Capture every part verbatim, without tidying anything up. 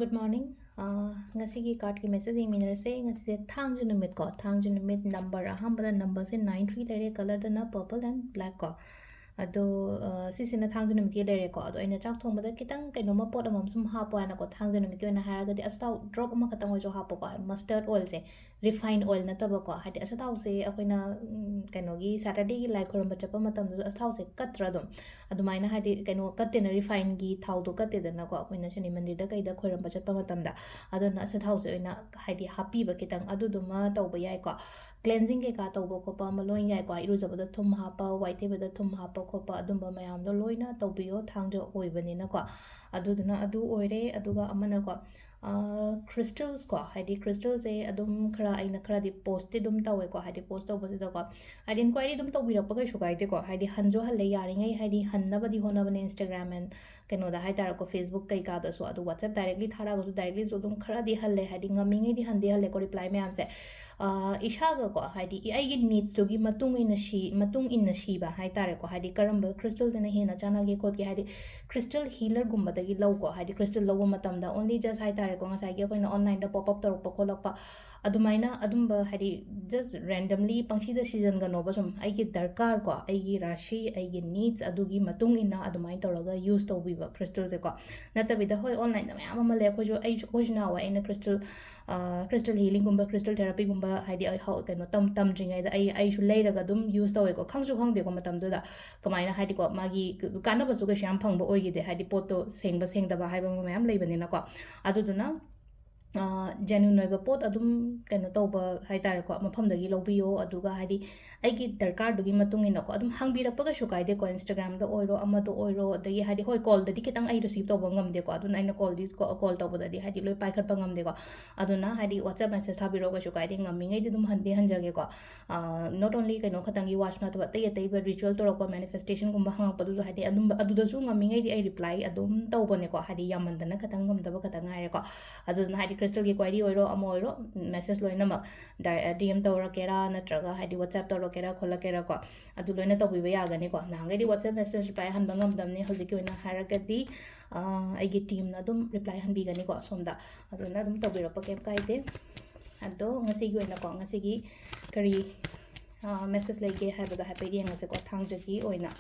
Good morning. ꯑꯥ, ꯉꯁꯤꯒꯤ cardꯀꯤ message ꯌꯦꯡꯃꯤꯟꯅꯔꯁꯦ꯫ ꯉꯁꯤꯁꯦ ꯊꯥꯡꯖ ꯅꯨꯃꯤꯠꯀꯣ, ꯊꯥꯡꯖ ꯅꯨꯃꯤꯠ꯫ Number ꯑꯍꯥꯟꯕꯗ numberꯁꯦ nine three ꯂꯩꯔꯦ, colorꯗꯅ purple and black ꯀꯣ꯫ ꯑꯗꯣ, ꯑꯥ, ꯁꯤꯁꯤꯅ ꯊꯥꯡꯖ ꯅꯨꯃꯤꯠꯀꯤ ꯂꯩꯔꯦꯀꯣ꯫ ꯑꯗꯣ ꯑꯩꯅ ꯆꯥꯛ ꯊꯣꯡꯕꯗ ꯈꯤꯇꯪ ꯀꯩꯅꯣꯝꯃ, ꯄꯣꯠ ꯑꯃꯃꯝ ꯁꯨꯝ ꯍꯥꯞꯄꯣ ꯍꯥꯏꯅꯀꯣ, ꯊꯥꯡꯖ ꯅꯨꯃꯤꯠꯀꯤ ꯑꯣꯏꯅ ꯍꯥꯏꯔꯒꯗꯤ ꯑꯆꯥꯊꯥꯎ drop ꯑꯃꯈꯛꯇꯪ ꯑꯣꯏꯔꯁꯨ ꯍꯥꯞꯄꯣꯀꯣ, mustard oilꯁꯦ, refined oil ꯅꯠꯇꯕꯀꯣ꯫ ꯍꯥꯏꯗꯤ ꯑꯆꯥꯊꯥꯎꯁꯦ ꯑꯩꯈꯣꯏꯅ, ꯎꯝ, ꯀꯩꯅꯣꯒꯤ Saturdayꯒꯤ ꯂꯥꯏ ꯈꯣꯏꯔꯝꯕ ꯆꯠꯄ ꯃꯇꯝꯗꯁꯨ ꯑꯆꯥꯊꯥꯎꯁꯦ ꯀꯠꯇ꯭ꯔꯥ ꯑꯗꯨꯝ? ꯑꯗꯨꯃꯥꯏꯅ ꯍꯥꯏꯗꯤ ꯀꯩꯅꯣ ꯀꯠꯇꯦꯅ, refinedꯒꯤ ꯊꯥꯎꯗꯣ ꯀꯠꯇꯦꯗꯅꯀꯣ, ꯑꯩꯈꯣꯏꯅ ꯁꯅꯤ ꯃꯟꯗꯤꯔꯗ ꯀꯩꯗ ꯈꯣꯏꯔꯝꯕ ꯆꯠꯄ ꯃꯇꯝꯗ꯫ ꯑꯗꯨꯅ ꯑꯆꯥꯊꯥꯎꯁꯦ ꯑꯣꯏꯅ ꯍꯥꯏꯗꯤ ꯍꯥꯞꯄꯤꯕ ꯈꯤꯇꯪ, ꯑꯗꯨꯗꯨꯃ ꯇꯧꯕ ꯌꯥꯏꯀꯣ꯫ Cleansing ꯀꯩꯀꯥ ꯇꯧꯕ ꯈꯣꯠꯄ ꯑꯃ ꯂꯣꯏ ꯌꯥꯏꯀꯣ꯫ ꯏꯔꯨꯖꯕꯗ ꯊꯨꯝ ꯍꯥꯞꯄ, ꯋꯥꯏ ꯇꯩꯕꯗ ꯊꯨꯝ ꯍꯥꯞꯄ ꯈꯣꯠꯄ, ꯑꯗꯨꯝꯕ ꯃꯌꯥꯝꯗꯣ ꯂꯣꯏꯅ ꯇꯧꯕꯤꯌꯣ, ꯊꯥꯡꯖ ꯑꯣꯏꯕꯅꯤꯅꯀꯣ꯫ ꯑꯗꯨꯗꯨꯅ ꯑꯗꯨ ꯑꯣꯏꯔꯦ꯫ ꯑꯗꯨꯒ ꯑꯃꯅꯀꯣ, ꯑꯥ, crystalsꯀꯣ, ꯍꯥꯏꯗꯤ crystalꯁꯦ ꯑꯗꯨꯝ ꯈꯔ ꯑꯩꯅ ꯈꯔꯗꯤ postꯇꯤ ꯑꯗꯨꯝ ꯇꯧꯋꯦꯀꯣ, ꯍꯥꯏꯗꯤ post ꯇꯧꯕꯁꯤꯗꯀꯣ, ꯍꯥꯏꯗꯤ inquiry ꯑꯗꯨꯝ ꯇꯧꯕꯤꯔꯛꯄ ꯀꯩꯁꯨ ꯀꯥꯏꯗꯦꯀꯣ, ꯍꯥꯏꯗꯤ ꯍꯟꯁꯨ ꯍꯜꯂꯦ, ꯌꯥꯔꯤꯉꯩ ꯍꯥꯏꯗꯤ ꯍꯟꯅꯕꯗꯤ ꯍꯣꯠꯅꯕꯅꯦ Instagram and ꯀꯩꯅꯣꯗ ꯍꯥꯏꯇꯥꯔꯦꯀꯣ, Facebook ꯀꯩꯀꯥꯗꯁꯨ꯫ ꯑꯗꯣ WhatsApp directly ꯊꯥꯔꯛꯑꯒꯁꯨ directlyꯁꯨ ꯑꯗꯨꯝ ꯈꯔꯗꯤ ꯍꯜꯂꯦ, ꯍꯥꯏꯗꯤ ꯉꯝꯃꯤꯉꯩꯗꯤ ꯍꯟꯗꯤ ꯍꯜꯂꯦꯀꯣ reply ꯃꯌꯥꯝꯁꯦ꯫ ꯑꯥ, ꯏꯁꯥꯒꯀꯣ, ꯍꯥꯏꯗꯤ ꯑꯩꯒꯤ needsꯇꯨꯒꯤ ꯃꯇꯨꯡ ꯏꯟꯅ ꯁꯤ-, ꯃꯇꯨꯡ ꯏꯟꯅ ꯁꯤꯕ ꯍꯥꯏꯇꯥꯔꯦꯀꯣ, ꯍꯥꯏꯗꯤ ꯀꯔꯝꯕ crystalꯁꯤꯅ ꯍꯦꯟꯅ ꯆꯥꯟꯅꯒꯦ ꯈꯣꯠꯀꯦ, ꯍꯥꯏꯗꯤ crystal healerꯒꯨꯝꯕꯗꯒꯤ ꯂꯧꯀꯣ, ꯍꯥꯏꯗꯤ crystal ꯂꯧꯕ ꯃꯇꯝꯗ only just ꯍꯥꯏꯇꯥꯔꯦꯀꯣ, ꯉꯁꯥꯏꯒꯤ ꯑꯩꯈꯣꯏꯅ onlineꯗ pop up ꯇꯧꯔꯛꯄ ꯈꯣꯠꯂꯛꯄ ꯑꯗꯨꯃꯥꯏꯅ ꯑꯗꯨꯝꯕ, ꯍꯥꯏꯗꯤ just randomly ꯄꯪꯁꯤꯗ ꯁꯤꯖꯟꯒꯅꯣꯕ꯫ ꯁꯨꯝ ꯑꯩꯒꯤ ꯗꯔꯀꯥꯔꯀꯣ, ꯑꯩꯒꯤ ꯔꯥꯁꯤ, ꯑꯩꯒꯤ needs ꯑꯗꯨꯒꯤ ꯃꯇꯨꯡ ꯏꯟꯅ ꯑꯗꯨꯃꯥꯏꯅ ꯇꯧꯔꯒ use ꯇꯧꯕꯤꯕ crystalꯁꯦꯀꯣ꯫ ꯅꯠꯇꯕꯤꯗ, ꯍꯣꯏ, onlineꯗ ꯃꯌꯥꯝ ꯑꯃ ꯂꯩ꯫ ꯑꯩꯈꯣꯏꯁꯨ, ꯑꯩꯁꯨ, ꯑꯩꯈꯣꯏꯁꯨ ꯅꯍꯥꯟꯋꯥꯏ ꯑꯩꯅ crystal, ꯑ, crystal healingꯒꯨꯝꯕ, crystal therapyꯒꯨꯝꯕ, ꯍꯥꯏꯗꯤ ꯑꯩ ꯍꯧ-, ꯀꯩꯅꯣ ꯇꯝ-, ꯇꯝꯗ꯭ꯔꯤꯉꯩꯗ ꯑꯩ, ꯑꯩꯁꯨ ꯂꯩꯔꯒ ꯑꯗꯨꯝ use ꯇꯧꯋꯦꯀꯣ꯫ ꯈꯪꯁꯨ ꯈꯪꯗꯦꯀꯣ ꯃꯇꯝꯗꯨꯗ꯫ ꯀꯃꯥꯏꯅ, ꯍꯥꯏꯗꯤꯀꯣ, ꯃꯥꯒꯤ ꯀꯥꯟꯅꯕꯁꯨ ꯀꯩꯁꯨ ꯌꯥꯝ ꯐꯪꯕ ꯑꯣꯏꯈꯤꯗꯦ, ꯍꯥꯏꯗꯤ ꯄꯣꯠꯇꯣ ꯁꯦꯡꯕ ꯁꯦꯡꯗꯕ ꯍꯥꯏꯕ ꯑꯃ ꯃꯌꯥꯝ ꯂꯩꯕꯅꯤꯅꯀꯣ꯫ ꯑꯗꯨꯗꯨꯅ, ꯑ, genuine ꯑꯣꯏꯕ ꯄꯣꯠ ꯑꯗꯨꯝ ꯀꯩꯅꯣ ꯇꯧꯕ ꯍꯥꯏꯇꯥꯔꯦꯀꯣ, ꯃꯐꯝꯗꯒꯤ ꯂꯧꯕꯤꯌꯣ꯫ ꯑꯗꯨꯒ, ꯍꯥꯏꯗꯤ, ꯑꯩꯒꯤ ꯗꯔꯀꯥꯔꯗꯨꯒꯤ ꯃꯇꯨꯡ ꯏꯟꯅꯀꯣ, ꯑꯗꯨꯝ ꯍꯪꯕꯤꯔꯛꯄ ꯀꯩꯁꯨ ꯀꯥꯏꯗꯦꯀꯣ, Instagramꯗ ꯑꯣꯏꯔꯣ, ꯑꯃꯗ ꯑꯣꯏꯔꯣ꯫ ꯑꯗꯒꯤ, ꯍꯥꯏꯗꯤ, ꯍꯣꯏ, callꯗꯗꯤ ꯈꯤꯇꯪ ꯑꯩ receive ꯇꯧꯕ ꯉꯝꯗꯦꯀꯣ, ꯑꯗꯨꯅ ꯑꯩꯅ callꯗꯤ ꯀꯣ-, call ꯇꯧꯕꯗꯗꯤ, ꯍꯥꯏꯗꯤ, ꯂꯣꯏ ꯄꯥꯏꯈꯠꯄ ꯉꯝꯗꯦꯀꯣ꯫ ꯑꯗꯨꯅ, ꯍꯥꯏꯗꯤ, WhatsApp message ꯊꯥꯕꯤꯔꯛꯑꯣ, ꯀꯩꯁꯨ ꯀꯥꯏꯗꯦ, ꯉꯝꯃꯤꯉꯩꯗꯤ ꯑꯗꯨꯝ ꯍꯟꯗꯤ ꯍꯟꯖꯒꯦꯀꯣ꯫ ꯑ, not only ꯀꯩꯅꯣ ꯈꯛꯇꯪꯒꯤ ꯋꯥꯁꯨ ꯅꯠꯇꯕ, ꯑꯇꯩ ꯑꯇꯩꯕ ritual ꯇꯧꯔꯛꯄ, manifestationꯒꯨꯝꯕ ꯍꯪꯉꯛꯄꯗꯨꯁꯨ, ꯍꯥꯏꯗꯤ, ꯑꯗꯨꯝꯕ, ꯑꯗꯨꯗꯁꯨ ꯉꯝꯃꯤꯉꯩꯗꯤ ꯑꯩ reply ꯑꯗꯨꯝ ꯇꯧꯕꯅꯦꯀꯣ, ꯍꯥꯏꯗꯤ, ꯌꯥꯝꯃꯟꯗꯅ ꯈꯤꯇꯪ ꯉꯝꯗꯕ ꯈꯛꯇꯪ ꯉꯥꯏꯔꯦꯀꯣ꯫ ꯑꯗꯨꯗꯨꯅ, ꯍꯥꯏꯗꯤ, ꯄꯔꯁꯅꯦꯜꯒꯤ ꯀ꯭ꯋꯥꯏꯔꯤ ꯑꯣꯏꯔꯣ, ꯑꯃ ꯑꯣꯏꯔꯣ, ꯃꯦꯁꯦꯖ ꯂꯣꯏꯅꯃꯛ ꯗꯥꯏ-, ꯗꯤ ꯑꯦꯝ ꯇꯧꯔꯛꯀꯦꯔꯥ, ꯅꯠꯇ꯭ꯔꯒ ꯍꯥꯏꯗꯤ WhatsApp ꯇꯧꯔꯛꯀꯦꯔꯥ, ꯈꯣꯠꯂꯛꯀꯦꯔꯥꯀꯣ, ꯑꯗꯨ ꯂꯣꯏꯅ ꯇꯧꯕꯤꯕ ꯌꯥꯒꯅꯤꯀꯣ꯫ ꯅꯍꯥꯟꯈꯩꯗꯤ WhatsApp ꯃꯦꯁꯦꯖ ꯔꯤꯄ꯭ꯂꯥꯏ ꯍꯟꯕ ꯉꯝꯗꯕꯅꯤ꯫ ꯍꯧꯖꯤꯛꯀꯤ ꯑꯣꯏꯅ ꯍꯥꯏꯔꯒꯗꯤ, ꯑ, ꯑꯩꯒꯤ ꯇꯤꯝꯅ ꯑꯗꯨꯝ ꯔꯤꯄ꯭ꯂꯥꯏ ꯍꯟꯕꯤꯒꯅꯤꯀꯣ꯫ ꯁꯣꯝꯗ ꯑꯗꯨꯅ ꯑꯗꯨꯝ ꯇꯧꯕꯤꯔꯛꯄ ꯀꯩꯝ ꯀꯥꯏꯗꯦ꯫ ꯑꯗꯣ ꯉꯁꯤꯒꯤ ꯑꯣꯏꯅꯀꯣ, ꯉꯁꯤꯒꯤ ꯀꯔꯤ, ꯑ, ꯃꯦꯁꯦꯖ ꯂꯩꯒꯦ ꯍꯥꯏꯕꯗꯣ ꯍꯥꯏꯐꯦꯠ ꯌꯦꯡꯉꯁꯦꯀꯣ, ꯊꯥꯡꯖꯒꯤ ꯑꯣꯏꯅ꯫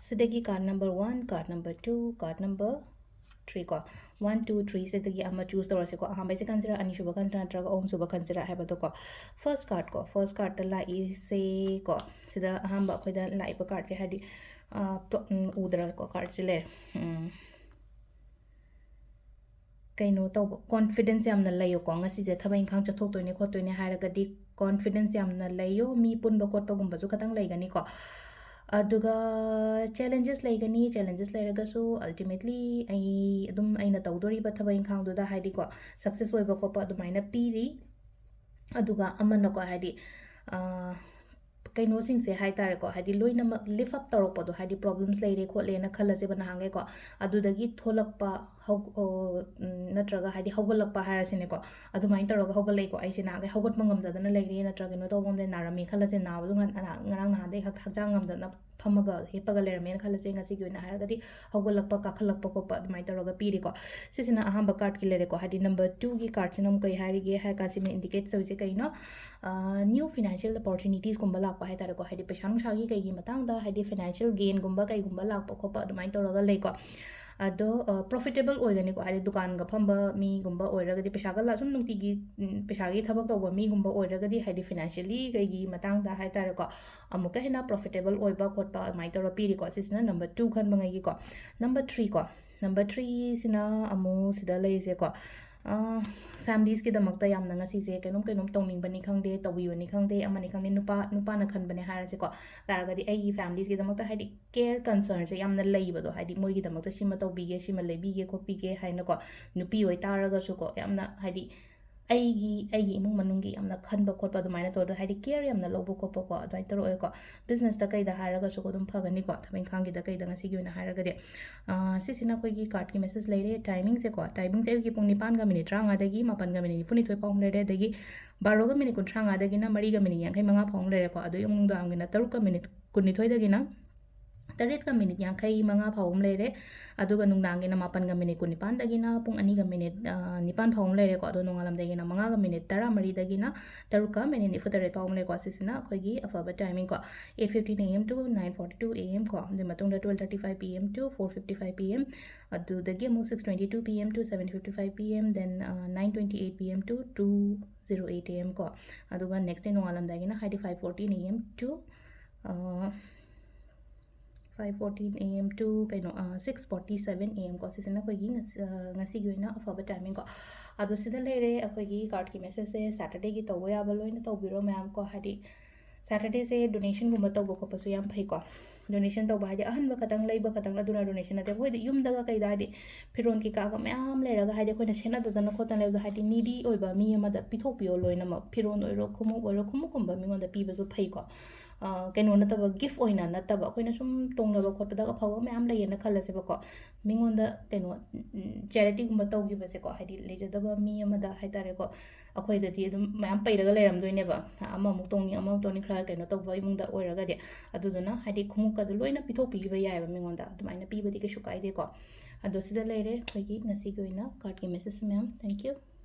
ꯁꯤꯗꯒꯤ card number one, card number two, card number three ꯀꯣ, one, two, three ꯁꯤꯗꯒꯤ ꯑꯃ ꯆꯨꯁ ꯇꯧꯔꯁꯤꯀꯣ꯫ ꯑꯍꯥꯟꯕꯩꯁꯦ ꯈꯟꯁꯤꯔꯥ, ꯑꯅꯤꯁꯨꯕ ꯈꯟꯁꯤꯔꯥ ꯅꯠꯇ꯭ꯔꯒ ꯑꯍꯨꯝꯁꯨꯕ ꯈꯟꯁꯤꯔꯥ ꯍꯥꯏꯕꯗꯣꯀꯣ꯫ ꯐꯥꯔꯁ ꯀꯥꯔꯠꯀꯣ, ꯐꯥꯔꯁ ꯀꯥꯔꯠꯇ ꯂꯥꯛꯏꯁꯦꯀꯣ, ꯁꯤꯗ ꯑꯍꯥꯟꯕ ꯑꯩꯈꯣꯏꯗ ꯂꯥꯛꯏꯕ ꯀꯥꯔꯠꯁꯦ ꯍꯥꯏꯗꯤ, ꯑ, ꯄ꯭ꯔꯣ-, ꯎꯝ, ꯎꯗ꯭ꯔꯥꯀꯣ, ꯀꯥꯔꯠꯁꯦ ꯂꯩꯔꯦ꯫ ꯎꯝ꯫ ꯀꯩꯅꯣ ꯇꯧꯕ, ꯀꯣꯟꯐꯤꯗꯦꯟꯁ ꯌꯥꯝꯅ ꯂꯩꯌꯨꯀꯣ꯫ ꯉꯁꯤꯁꯦ ꯊꯕꯛ ꯏꯪꯈꯥꯡ ꯆꯠꯊꯣꯛꯇꯣꯏꯅꯦ ꯈꯣꯠꯇꯣꯏꯅꯦ ꯍꯥꯏꯔꯒꯗꯤ ꯀꯣꯟꯐꯤꯗꯦꯟꯁ ꯌꯥꯝꯅ ꯂꯩꯌꯣ꯫ ꯃꯤ ꯄꯨꯟꯕ ꯈꯣꯠꯄꯒꯨꯝꯕꯁꯨ ꯈꯇꯪ ꯂꯩꯒꯅꯤꯀꯣ꯫ ꯑꯗꯨꯒ ꯆꯦꯂꯦꯟꯖꯦꯁ ꯂꯩꯒꯅꯤ꯫ ꯆꯦꯂꯦꯟꯖꯦꯁ ꯂꯩꯔꯒꯁꯨ ꯑꯜꯇꯤꯃꯦꯠꯂꯤ ꯑꯩ ꯑꯗꯨꯝ ꯑꯩꯅ ꯇꯧꯗꯣꯔꯤꯕ ꯊꯕꯛ ꯏꯪꯈꯥꯡꯗꯨꯗ ꯍꯥꯏꯗꯤꯀꯣ, ꯁꯛꯁꯦꯁ ꯑꯣꯏꯕ ꯈꯣꯠꯄ ꯑꯗꯨꯃꯥꯏꯅ ꯄꯤꯔꯤ꯫ ꯑꯗꯨꯒ ꯑꯃꯅꯀꯣ, ꯍꯥꯏꯗꯤ, ꯑ, ꯀꯩꯅꯣꯁꯤꯡꯁꯦ ꯍꯥꯏ ꯇꯥꯔꯦꯀꯣ, ꯍꯥꯏꯗꯤ ꯂꯣꯏꯅꯃꯛ ꯂꯤꯐ ꯑꯞ ꯇꯧꯔꯛꯄꯗꯣ, ꯍꯥꯏꯗꯤ ꯄ꯭ꯔꯣꯕ꯭ꯂꯦꯝꯁ ꯂꯩꯔꯦ ꯈꯣꯠꯂꯦꯅ ꯈꯜꯂꯁꯦꯕ ꯅꯍꯥꯟꯈꯩꯀꯣ, ꯑꯗꯨꯗꯒꯤ ꯊꯣꯛꯂꯛꯄ ꯍꯧ-, ꯑꯣ, ꯎꯝ, ꯅꯠꯇ꯭ꯔꯒ ꯍꯥꯏꯗꯤ ꯍꯧꯒꯠꯂꯛꯄ ꯍꯥꯏꯔꯁꯤꯅꯦꯀꯣ, ꯑꯗꯨꯃꯥꯏꯅ ꯇꯧꯔꯒ ꯍꯧꯒꯠꯂꯛꯏꯀꯣ꯫ ꯑꯩꯁꯦ ꯅꯍꯥꯟꯈꯩ ꯍꯧꯒꯠꯄ ꯉꯝꯗꯗꯅ ꯂꯩꯔꯦ, ꯅꯠꯇ꯭ꯔꯒ ꯀꯩꯅꯣ ꯇꯧꯕ ꯉꯝꯗꯦ, ꯅꯥꯔꯝꯃꯦ ꯈꯜꯂꯁꯦ, ꯅꯥꯕꯗꯣ ꯉ-, ꯉꯔꯥꯡ ꯅꯍꯥꯟꯗꯩ ꯍꯛ-, ꯍꯛꯆꯥꯡ ꯉꯝꯗꯅ ꯐꯝꯃꯒ ꯍꯤꯞꯄꯒ ꯂꯩꯔꯝꯃꯦꯅ ꯈꯜꯂꯁꯦ, ꯉꯁꯤꯒꯤ ꯑꯣꯏꯅ ꯍꯥꯏꯔꯒꯗꯤ ꯍꯧꯒꯠꯂꯛꯄ, ꯀꯥꯈꯠꯂꯛꯄ ꯈꯣꯠꯄ ꯑꯗꯨꯃꯥꯏꯅ ꯇꯧꯔꯒ ꯄꯤꯔꯤꯀꯣ꯫ ꯁꯤꯁꯤꯅ ꯑꯍꯥꯟꯕ ꯀꯥꯔꯠꯀꯤ ꯂꯩꯔꯦꯀꯣ, ꯍꯥꯏꯗꯤ ꯅꯝꯕꯔ ꯇꯨꯒꯤ ꯀꯥꯔꯠꯁꯤꯅ ꯑꯃꯨꯛ ꯀꯩ ꯍꯥꯏꯔꯤꯒꯦ ꯍꯥꯏ ꯀꯥꯟꯁꯤꯅ ꯏꯟꯗꯤꯀꯦꯠ ꯇꯧꯔꯤꯁꯦ ꯀꯩꯅꯣ? ꯑ, ꯅ꯭ꯌꯨ ꯐꯤꯅꯥꯟꯁꯤꯌꯦꯜ ꯑꯣꯄꯣꯔꯆꯨꯅꯤꯇꯤꯁꯀꯨꯝꯕ ꯂꯥꯛꯄ ꯍꯥꯏ ꯇꯥꯔꯦꯀꯣ, ꯍꯥꯏꯗꯤ ꯄꯩꯁꯥ ꯅꯨꯡꯁꯥꯒꯤ ꯀꯩꯒꯤ ꯃꯇꯥꯡꯗ, ꯍꯥꯏꯗꯤ ꯐꯤꯅꯥꯟꯁꯤꯌꯦꯜ ꯒꯦꯟꯒꯨꯝꯕ ꯀꯩꯒꯨꯝꯕ ꯂꯥꯛꯄ ꯈꯣꯠꯄ ꯑꯗꯨꯃꯥꯏꯅ ꯇꯧꯔꯒ ꯂꯩꯀꯣ꯫ ꯑꯗꯣ, ꯑ, ꯄ꯭ꯔꯣꯐꯤꯇꯦꯕꯜ ꯑꯣꯏꯒꯅꯤꯀꯣ, ꯍꯥꯏꯗꯤ ꯗꯨꯀꯥꯟꯒ ꯐꯝꯕ ꯃꯤꯒꯨꯝꯕ ꯑꯣꯏꯔꯒꯗꯤ, ꯄꯩꯁꯥꯒ ꯂꯥ-, ꯁꯨꯝ ꯅꯨꯡꯇꯤꯒꯤ, ꯎꯝ, ꯄꯩꯁꯥꯒꯤ ꯊꯕꯛ ꯇꯧꯕ ꯃꯤꯒꯨꯝꯕ ꯑꯣꯏꯔꯒꯗꯤ, ꯍꯥꯏꯗꯤ ꯐꯤꯅꯥꯟꯁꯤꯌꯦꯜꯂꯤ ꯀꯩꯒꯤ ꯃꯇꯥꯡꯗ ꯍꯥꯏ ꯇꯥꯔꯦꯀꯣ, ꯑꯃꯨꯛꯀ ꯍꯦꯟꯅ ꯄ꯭ꯔꯣꯐꯤꯇꯦꯕꯜ ꯑꯣꯏꯕ ꯈꯣꯠꯄ ꯑꯗꯨꯃꯥꯏꯅ ꯇꯧꯔ ꯄꯤꯔꯤꯀꯣ꯫ ꯁꯤꯁꯤꯅ ꯅꯝꯕꯔ ꯇꯨ ꯈꯟꯕꯉꯩꯒꯤꯀꯣ꯫ ꯅꯝꯕꯔ ꯊ꯭ꯔꯤ ꯀꯣ, ꯅꯝꯕꯔ ꯊ꯭ꯔꯤꯁꯤꯅ ꯑꯃꯨꯛ ꯁꯤꯗ ꯂꯩꯔꯤꯁꯦꯀꯣ, ꯑ, ꯐꯦꯃꯤꯂꯤꯁꯀꯤꯗꯃꯛꯇ ꯌꯥꯝꯅ ꯉꯁꯤꯁꯦ ꯀꯩꯅꯣꯝ ꯀꯩꯅꯣꯝ ꯇꯧꯅꯤꯡꯕꯅꯤ ꯈꯪꯗꯦ, ꯇꯧꯕꯤꯕꯅꯤ ꯈꯪꯗꯦ, ꯑꯃꯅꯤ ꯈꯪꯗꯦ, ꯅꯨꯄꯥ, ꯅꯨꯄꯥꯅ ꯈꯟꯕꯅꯦ ꯍꯥꯏꯔꯁꯦꯀꯣ, ꯇꯥꯔꯒꯗꯤ ꯑꯩꯒꯤ ꯐꯦꯃꯤꯂꯤꯁꯀꯤꯗꯃꯛꯇ ꯍꯥꯏꯗꯤ ꯀꯦꯌꯔ ꯀꯟꯁꯔꯟꯁꯦ ꯌꯥꯝꯅ ꯂꯩꯕꯗꯣ, ꯍꯥꯏꯗꯤ ꯃꯣꯏꯒꯤꯗꯃꯛꯇ ꯁꯤꯃ ꯇꯧꯕꯤꯒꯦ, ꯁꯤꯃ ꯂꯩꯕꯤꯒꯦ ꯈꯣꯠꯄꯤꯒꯦ ꯍꯥꯏꯅꯀꯣ, ꯅꯨꯄꯤ ꯑꯣꯏꯇꯥꯔꯒꯁꯨꯀꯣ, ꯌꯥꯝꯅ ꯍꯥꯏꯗꯤ ꯑꯩꯒꯤ ꯑꯩꯒꯤ ꯏꯃꯨꯡ ꯃꯅꯨꯡꯒꯤ ꯌꯥꯝꯅ ꯈꯟꯕ ꯈꯣꯠꯄ ꯑꯗꯨꯃꯥꯏꯅ ꯇꯧꯔꯒ, ꯍꯥꯏꯗꯤ ꯀꯦꯌꯔ ꯌꯥꯝꯅ ꯂꯧꯕ ꯈꯣꯠꯄꯀꯣ, ꯑꯗꯨꯃꯥꯏꯅ ꯇꯧꯔꯛꯑꯣꯏꯀꯣ꯫ ꯕꯤꯖꯤꯅꯦꯁꯇ ꯀꯩꯗ ꯍꯥꯏꯔꯒꯁꯨꯀꯣ ꯑꯗꯨꯝ ꯐꯒꯅꯤꯀꯣ, ꯊꯕꯛ ꯏꯪꯈꯥꯡꯒꯤꯗ ꯀꯩꯗ ꯉꯁꯤꯒꯤ ꯑꯣꯏꯅ ꯍꯥꯏꯔꯒꯗꯤ꯫ ꯑꯥ, ꯁꯤꯁꯤꯅ ꯑꯩꯈꯣꯏꯒꯤ ꯀꯥꯔꯠꯀꯤ ꯃꯦꯁꯦꯖ ꯂꯩꯔꯦ꯫ ꯇꯥꯏꯃꯤꯡꯁꯦꯀꯣ, ꯇꯥꯏꯃꯤꯡꯁꯦ ꯑꯌꯨꯛꯀꯤ ꯄꯨꯡ ꯅꯤꯄꯥꯟꯒ ꯃꯤꯅꯤꯠ ꯇꯔꯥꯃꯉꯥꯗꯒꯤ ꯃꯥꯄꯟꯒ ꯃꯤꯅꯤꯠ ꯅꯤꯐꯨꯅꯤꯊꯣꯏ ꯐꯥꯎ ꯑꯃ ꯂꯩꯔꯦ, ꯑꯗꯒꯤ ꯕꯥꯔꯣꯒ ꯃꯤꯅꯤꯠ ꯀꯨꯟꯊ꯭ꯔꯥꯃꯉꯥꯗꯒꯤꯅ ꯃꯔꯤꯒ ꯃꯤꯅꯤꯠ ꯌꯥꯡꯈꯩ ꯃꯉꯥ ꯐꯥꯎ ꯑꯃ ꯂꯩꯔꯦꯀꯣ꯫ ꯑꯗꯨꯒꯤ ꯅꯨꯡꯗꯥꯡꯒꯤꯅ ꯇꯔꯨꯛꯀ ꯃꯤꯅꯤꯠ ꯀꯨꯟꯅꯤꯊꯣꯏꯗꯒꯤꯅ ꯇꯔꯦꯠꯀ ꯃꯤꯅꯤꯠ ꯌꯥꯡꯈꯩ ꯃꯉꯥ ꯐꯥꯎ ꯑꯃ ꯂꯩꯔꯦ꯫ ꯑꯗꯨꯒ ꯅꯨꯡꯗꯥꯡꯒꯤꯅ ꯃꯥꯄꯟꯒ ꯃꯤꯅꯤꯠ ꯀꯨꯟꯅꯤꯄꯥꯟꯗꯒꯤꯅ ꯄꯨꯡ ꯑꯅꯤꯒ ꯃꯤꯅꯤꯠ, ꯑ, ꯅꯤꯄꯥꯟ ꯐꯥꯎ ꯑꯃ ꯂꯩꯔꯦꯀꯣ꯫ ꯑꯗꯣ ꯅꯣꯡꯉꯥꯜꯂꯝꯗꯥꯏꯒꯤꯅ ꯃꯉꯥꯒ ꯃꯤꯅꯤꯠ ꯇꯔꯥꯃꯔꯤꯗꯒꯤꯅ ꯇꯔꯨꯛꯀ ꯃꯤꯅꯤꯠ ꯅꯤꯐꯨꯇꯔꯦꯠ ꯐꯥꯎ ꯑꯃ ꯂꯩꯔꯦꯀꯣ꯫ ꯁꯤꯁꯤꯅ ꯑꯩꯈꯣꯏꯒꯤ ꯑꯐꯕ ꯇꯥꯏꯃꯤꯡ ꯀꯣ, eight fifteen A M to nine forty-two A M ꯀꯣ꯫ ꯑꯗꯨꯒꯤ ꯃꯇꯨꯡꯗ twelve thirty-five P M to four fifty-five P M, ꯑꯗꯨꯗꯒꯤ ꯑꯃꯨꯛ six twenty-two P M to seven fifty-five P M, then, ꯑ, nine twenty-eight P M to two zero eight A M ꯀꯣ꯫ ꯑꯗꯨꯒ next day ꯅꯣꯡꯉꯥꯜꯂꯝꯗꯥꯏꯒꯤꯅ ꯍꯥꯏꯗꯤ five fourteen A M to, ꯑ, five fourteen A M to ꯀꯩꯅꯣ, ꯑ, six forty-seven A M ꯀꯣ꯫ ꯁꯤꯁꯤꯅ ꯑꯩꯈꯣꯏꯒꯤ ꯉꯁꯤ, ꯑ, ꯉꯁꯤꯒꯤ ꯑꯣꯏꯅ ꯑꯐꯕ ꯇꯥꯏꯃꯤꯡ ꯀꯣ꯫ ꯑꯗꯣ ꯁꯤꯗ ꯂꯩꯔꯦ ꯑꯩꯈꯣꯏꯒꯤ ꯀꯥꯔꯠꯀꯤ ꯃꯦꯁꯦꯖꯁꯦ꯫ ꯁꯦꯇꯔꯗꯦꯒꯤ ꯇꯧꯕ ꯌꯥꯕ ꯂꯣꯏꯅ ꯇꯧꯕꯤꯔꯣ ꯃꯌꯥꯝ ꯀꯣ꯫ ꯍꯥꯏꯗꯤ ꯁꯦꯇꯔꯗꯦꯁꯦ ꯗꯣꯅꯦꯁꯟꯒꯨꯝꯕ ꯇꯧꯕ ꯈꯣꯠꯄꯁꯨ ꯌꯥꯝ ꯐꯩꯀꯣ꯫ ꯗꯣꯅꯦꯁꯟ ꯇꯧꯕ ꯍꯥꯏꯗꯤ ꯑꯍꯟꯕ ꯈꯛꯇꯪ ꯂꯩꯕ ꯈꯛꯇꯪ ꯑꯗꯨꯅ ꯗꯣꯅꯦꯁꯟ ꯅꯠꯇꯦ꯫ ꯑꯩꯈꯣꯏꯗꯤ ꯌꯨꯝꯗꯒ ꯀꯩꯗ ꯍꯥꯏꯗꯤ ꯐꯤꯔꯣꯜ ꯀꯩꯀꯥꯒ ꯃꯌꯥꯝ ꯂꯩꯔꯒ ꯍꯥꯏꯗꯤ ꯑꯩꯈꯣꯏꯅ ꯁꯦꯠꯅꯗꯗꯅ ꯈꯣꯠꯇꯅ ꯂꯩꯕꯗꯣ, ꯍꯥꯏꯗꯤ ꯅꯤꯗꯤ ꯑꯣꯏꯕ ꯃꯤ ꯑꯃꯗ ꯄꯤꯊꯣꯛꯄꯤꯌꯣ ꯂꯣꯏꯅꯃꯛ꯫ ꯐꯤꯔꯣꯜ ꯑꯣꯏꯔꯣ, ꯈꯣꯡꯎꯞ ꯑꯣꯏꯔꯣ, ꯈꯣꯡꯎꯞꯀꯨꯝꯕ ꯃꯤꯉꯣꯟꯗ ꯄꯤꯕꯁꯨ ꯐꯩꯀꯣ꯫ ꯑ, ꯀꯩꯅꯣ ꯅꯠꯇꯕ, ꯒꯤꯐ ꯑꯣꯏꯅ ꯅꯠꯇꯕ, ꯑꯩꯈꯣꯏꯅ ꯁꯨꯝ ꯇꯣꯡꯅꯕ ꯈꯣꯠꯄꯗꯒ ꯑꯐꯕ ꯃꯌꯥꯝ ꯂꯩꯌꯦꯅ ꯈꯜꯂꯁꯦꯕꯀꯣ꯫ ꯃꯤꯉꯣꯟꯗ ꯀꯩꯅꯣ, ꯎꯝ, ꯆꯦꯔꯤꯇꯤꯒꯨꯝꯕ ꯇꯧꯈꯤꯕꯁꯦꯀꯣ, ꯍꯥꯏꯗꯤ ꯂꯩꯖꯗꯕ ꯃꯤ ꯑꯃꯗ ꯍꯥꯏꯇꯥꯔꯦꯀꯣ, ꯑꯩꯈꯣꯏꯗꯗꯤ ꯑꯗꯨꯝ ꯃꯌꯥꯝ ꯄꯩꯔꯒ ꯂꯩꯔꯝꯗꯣꯏꯅꯦꯕ꯫ ꯑꯃꯃꯨꯛ ꯇꯣꯡꯅꯤꯡ, ꯑꯃꯃꯨꯛ ꯇꯣꯡꯅꯤꯡ, ꯈꯔ ꯀꯩꯅꯣ ꯇꯧꯕ ꯏꯃꯨꯡꯗ ꯑꯣꯏꯔꯒꯗꯤ꯫ ꯑꯗꯨꯗꯨꯅ ꯍꯥꯏꯗꯤ ꯈꯣꯡꯎꯞꯀꯁꯨ ꯂꯣꯏꯅ ꯄꯤꯊꯣꯛꯄꯤꯈꯤꯕ ꯌꯥꯏꯑꯕ ꯃꯤꯉꯣꯟꯗ꯫ ꯑꯗꯨꯃꯥꯏꯅ ꯄꯤꯕꯗꯤ ꯀꯩꯁꯨ ꯀꯥꯏꯗꯦꯀꯣ꯫ ꯑꯗꯣ ꯁꯤꯗ ꯂꯩꯔꯦ ꯑꯩꯈꯣꯏꯒꯤ ꯉꯁꯤꯒꯤ ꯑꯣꯏꯅ ꯀꯥꯔꯠꯀꯤ ꯃꯦꯁꯦꯖ ꯃꯌꯥꯝ꯫ Thank you꯫